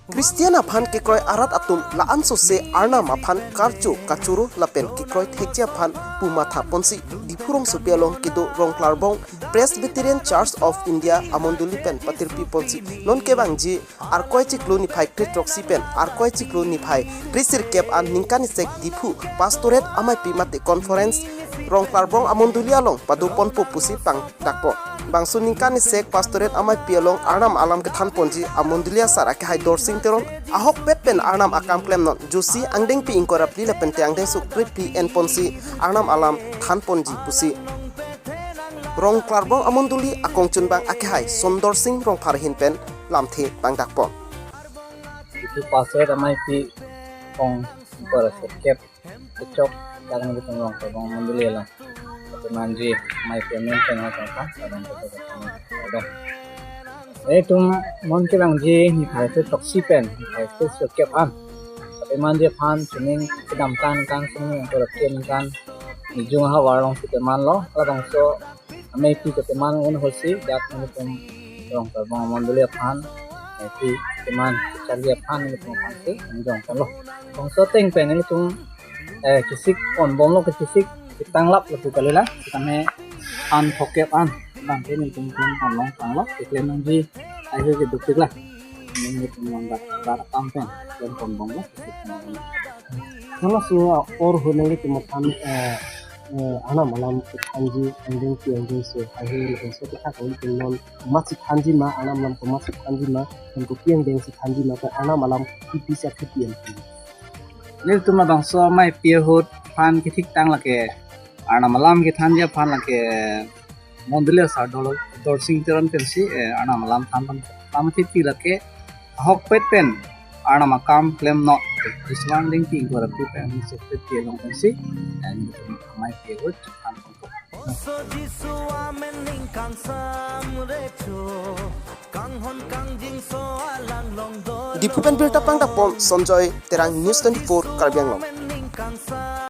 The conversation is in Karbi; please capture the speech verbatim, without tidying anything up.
Christian aphan kekroi arat atum la-an sose Arnam aphan karcho kachoro lapen kekroi thekji aphan pu matha ponsi Diphu rongsopi along kedo Rongklarbong Presbyterian Church of India amondoli pen patirpi ponsi non kevangji Arkoi chiklo niphai kre-throksi pen Arkoi chiklo niphai kre-sirkep an ningkan isek Diphu Pastorate amaipi mate conference Rongklarbong amondoli along pado ponpo pusi pangdakpo. Bangso ningkan isek Pastorate amaipi along Arnam alam kethan ponji amondoli asar akehai Dorsing Teron ahokpet pen Arnam akam klemnon josi angdengpi ingkoi ra phli lapen te angdengso kre-phli en ponsi Arnam alam than ponji pusi Rongklarbong amondoli akongchunbang akehai Sondorsing Rongphar ahin pen lamthe pangdakpon. Diphu Pastorate amaipi kong ingkoi ra sirkep kechok karang di Rongklarbong amondoli along. Pati manji amaipi amen pen ha tongka karang kechok kechok. Itum non kevangji niphai kre-throksi pen niphai kre-sirkep an. Pati manji aphan sining kedamtang kan sining ingkoi ra kre-an kan nijung ahavar alongsi temanlo, halabangso amaipi keteman un hosi dak nelitum Rongklarbong amondoli aphan amaipi keteman kecharli aphan nelitum aphansi ningjeponlo. Bangso ateng pen nelitum eh kesik ponbomlo, kesik ketanglap lapu kalila, sitame than phokep an bangke nelitum klem ponlong tanglo, keklem nangji ahi keduk tikla. Nelitum nang dak dak akam pen klem ponbomlo, kesik ponbomlo. Halaso apor ahut nanglitum aphan eh, eh, Arnam alam kethanji angdengpi angdengso ahi lahenso kethak nanglitum non komatsi thanji ma, Arnam alam komatsi thanji ma, dan kopi angdengsi thanji ma, pen Arnam alam kopi pi sa kopi an. Nelitum labangso amaipi ahut aphan kethik tang lake Arnam alam kethanji aphan lake mondoli asar Dol-, Dorsing Teron pensi eh, Arnam alam than pan lam thiti lake ahokpet pen Arnam akam klemnon. Iswang ding ting kora pi pen sokpet pi along pensi eh, nelitum amaipi ahut than pan. Diphu pen birta pangdakpon Sonjoy Terang, News twenty-four Karbi Anglong.